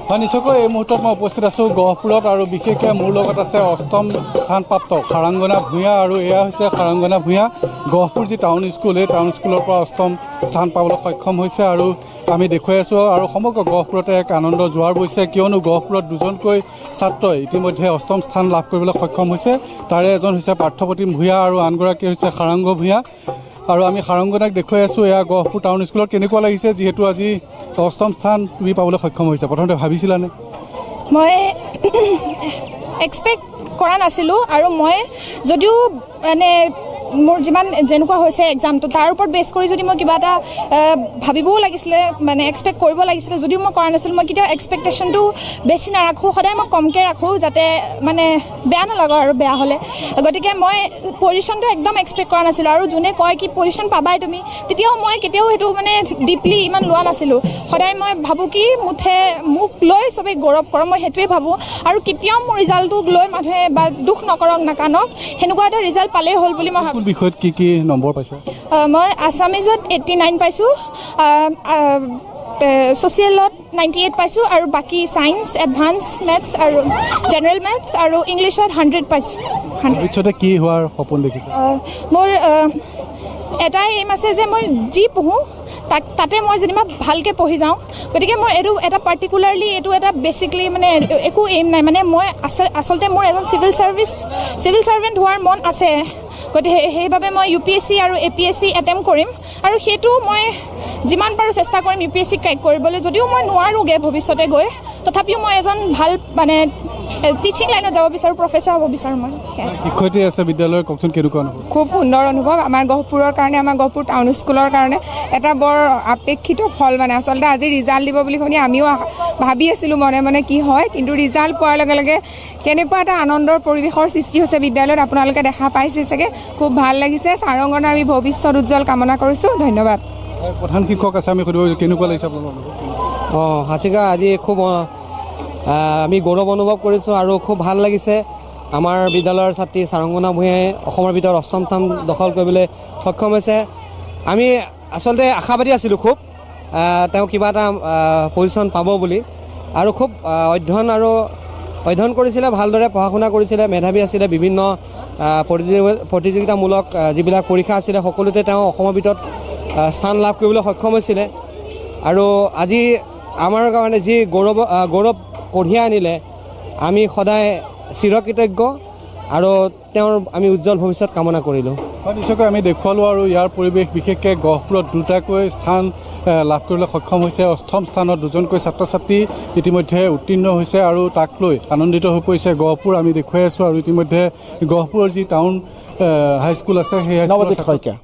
হয়, নিশ্চয়কৈ এই মুহূৰ্তত মই উপস্থিত আছোঁ গহপুৰত আৰু বিশেষকৈ মোৰ লগত আছে অষ্টম স্থানপ্ৰাপ্ত খাৰাংগনা ভূঞা আৰু এয়া হৈছে খাৰাংগনা ভূঞা। গহপুৰ যি টাউন স্কুল, এই টাউন স্কুলৰ পৰা অষ্টম স্থান পাবলৈ সক্ষম হৈছে আৰু আমি দেখুৱাই আছোঁ। আৰু সমগ্ৰ গহপুৰতে এক আনন্দৰ জোৱাৰ বৈছে, কিয়নো গহপুৰত দুজনকৈ ছাত্ৰই ইতিমধ্যে অষ্টম স্থান লাভ কৰিবলৈ সক্ষম হৈছে। তাৰে এজন হৈছে পাৰ্থপ্ৰতিম ভূঞা আৰু আনগৰাকী হৈছে খাৰাংগ ভূঞা। আৰু আমি খাৰাংগনাক দেখুৱাই আছোঁ এয়া গহপুৰ টাউন স্কুলত। কেনেকুৱা লাগিছে যিহেতু আজি অষ্টম স্থান তুমি পাবলৈ সক্ষম হৈছা, প্ৰথমতে ভাবিছিলানে? মই এক্সপেক্ট কৰা নাছিলোঁ আৰু মই যদিও মানে মোৰ যিমান যেনেকুৱা হৈছে এক্সামটো তাৰ ওপৰত বেছ কৰি যদি মই কিবা এটা ভাবিবও লাগিছিলে, মানে এক্সপেক্ট কৰিব লাগিছিলে, যদিও মই কৰা নাছিলোঁ। মই কেতিয়াও এক্সপেক্টেশ্যনটো বেছি নাৰাখোঁ, সদায় মই কমকৈ ৰাখোঁ যাতে মানে বেয়া নালাগক আৰু বেয়া হ'লে। গতিকে মই পজিশ্যনটো একদম এক্সপেক্ট কৰা নাছিলোঁ আৰু যোনে কয় কি পজিশ্যন পাবাই তুমি, তেতিয়াও মই কেতিয়াও সেইটো মানে ডিপলি ইমান লোৱা নাছিলোঁ। সদায় মই ভাবোঁ কি মুঠে মোক লৈ চবেই গৌৰৱ কৰক, মই সেইটোৱে ভাবোঁ। আৰু কেতিয়াও মোৰ ৰিজাল্টটোক লৈ মানুহে বা দুখ নকৰক, নাকানক, সেনেকুৱা এটা ৰিজাল্ট পালেই হ'ল বুলি মই ভাবোঁ। কোন বিষয়ত কি কি নম্বৰ পাইছা? মই আছামিজত 89 পাইছোঁ, ছ'চিয়েলত 98 পাইছোঁ আৰু বাকী ছায়েন্স, এডভান্স মেথছ আৰু জেনেৰেল মেথছ আৰু ইংলিছত 100 পাইছোঁ। 100। ভৱিষ্যতে কি হোৱাৰ সপোন দেখিছা? মোৰ এটাই এইম আছে যে মই যি পঢ়োঁ তাতে মই যেনিবা ভালকৈ পঢ়ি যাওঁ। গতিকে মই এইটো এটা পাৰ্টিকুলাৰলি এইটো এটা বেচিকলি মানে একো এইম নাই, মানে মই আচলতে মোৰ এজন চিভিল ছাৰ্ভেণ্ট হোৱাৰ মন আছে। গতিকে সেইবাবে মই ইউ পি এছ চি আৰু A P S C attempt কৰিম আৰু সেইটো মই যিমান পাৰোঁ চেষ্টা কৰিম U P S C crack কৰিবলৈ। যদিও মই নোৱাৰোঁগৈ ভৱিষ্যতে গৈ, তথাপিও মই এজন ভাল মানে টিচিং লাইনত যাব বিচাৰোঁ, প্ৰফেচাৰ হ'ব বিচাৰোঁ মই। শিক্ষয়িত্ৰী আছে বিদ্যালয়ৰ, কওকচোন কেনেকুৱা অনুভৱ? খুব সুন্দৰ অনুভৱ। আমাৰ গহপুৰৰ কাৰণে, আমাৰ গহপুৰ টাউন স্কুলৰ কাৰণে এটা বৰ আপেক্ষিত ফল। মানে আচলতে আজি ৰিজাল্ট দিব বুলি শুনি আমিও ভাবি আছিলোঁ মনে মনে কি হয়, কিন্তু ৰিজাল্ট পোৱাৰ লগে লগে কেনেকুৱা এটা আনন্দৰ পৰিৱেশৰ সৃষ্টি হৈছে বিদ্যালয়ত, আপোনালোকে দেখা পাইছে চাগে। খুব ভাল লাগিছে। ছাৰংগনাৰ আমি ভৱিষ্যত উজ্জ্বল কামনা কৰিছোঁ। ধন্যবাদ। প্ৰধান শিক্ষক আছে, আমি সুধিব কেনেকুৱা লাগিছে আপোনালোকৰ? অঁ, হাচিকা আজি খুব আমি গৌৰৱ অনুভৱ কৰিছোঁ আৰু খুব ভাল লাগিছে। আমাৰ বিদ্যালয়ৰ ছাত্ৰী চাৰংগনা ভূঞাই অসমৰ ভিতৰত অষ্টম স্থান দখল কৰিবলৈ সক্ষম হৈছে। আমি আচলতে আশাবাদী আছিলোঁ খুব তেওঁ কিবা এটা পজিশ্যন পাব বুলি, আৰু খুব অধ্যয়ন কৰিছিলে, ভালদৰে পঢ়া শুনা কৰিছিলে, মেধাৱী আছিলে। বিভিন্ন প্ৰতিযোগিতামূলক যিবিলাক পৰীক্ষা আছিলে সকলোতে তেওঁ অসমৰ ভিতৰত স্থান লাভ কৰিবলৈ সক্ষম হৈছিলে। আৰু আজি আমাৰ কাৰণে যি গৌৰৱ কঢ়িয়াই আনিলে, আমি সদায় চিৰকৃতজ্ঞ আৰু তেওঁৰ আমি উজ্জ্বল ভৱিষ্যত কামনা কৰিলোঁ। হয়, নিশ্চয়কৈ আমি দেখুৱালোঁ আৰু ইয়াৰ পৰিৱেশ বিশেষকৈ গহপুৰত দুটাকৈ স্থান লাভ কৰিবলৈ সক্ষম হৈছে। অষ্টম স্থানত দুজনকৈ ছাত্ৰ ছাত্ৰী ইতিমধ্যে উত্তীৰ্ণ হৈছে আৰু তাক লৈ আনন্দিত হৈ পৰিছে গহপুৰ। আমি দেখুৱাই আছোঁ আৰু ইতিমধ্যে গহপুৰৰ যি টাউন হাইস্কুল আছে সেই হাইস্কুলৰ নৱজিৎ শইকীয়া।